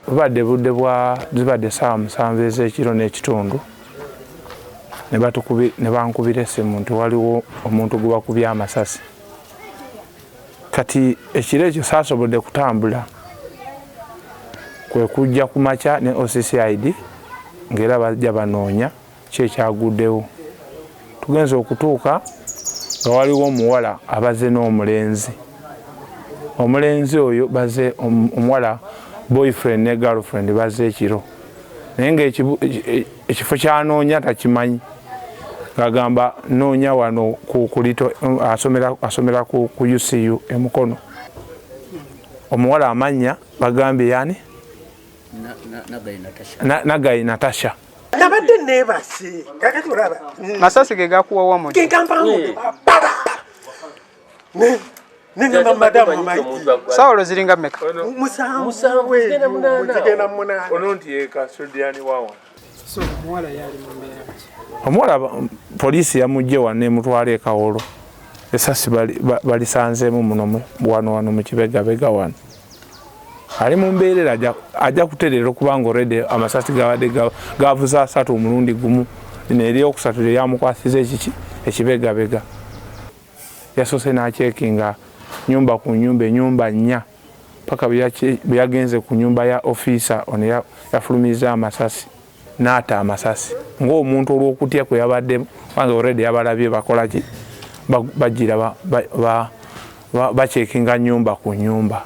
Bubadde budde bwa zibadde ssaawa 7 ez'ekiro n'ekitundu ne bankubira essimu nti waliwo omuntu gwe bakubye amasasi. Kati ekiro ekyo saasobodde kutambula, kwe kujja ku makya ne OCCID ng'era bajja banoonya ki ekyaguddewo. Tugenze okutuuka nga waliwo omuwala abazze n'omulenzi. Omulenzi oyo bazze omuwala boyfriend ne girlfriend bazze ekiro, naye nga ekifo ky'anoonya takimanyi, ng'agamba noonya wano ku lito, asomera ku UCU e Mukono. Omuwala amannya bagambye yani? Nagayi Natasha. Nabadde neebase kakati olaba masasi ge gakuwa wamu ge gampamu nengamba madamu maiti sawolo ziringa mmeka? 7 zigenda 8. Ono nti ye custodian wawa. So omuwala yali mu mbeera ki? Omuwala poliisi yamugye wano emutwala e Kawolo. Essasi balisanzeemu muno wano mu kibegabega wano. Ali mu mbeera era ajja kutereera okubanga already amasasi gabadde gavuze 3 omulundi gumu, lino eryokusatu lye lyamukwasiza ekiki ekibegabega. Yasoose n'akyekinga nyumba ku nyumba, ennyumba 4 paka bwe yagenze ku nyumba ya ofiisa ono yafulumizza amasasi n'ata amasasi ng'omuntu olw'okutya kwe yabadde, kubanga already yabalabye bakola ki, bagira bakyekinga nyumba ku nyumba.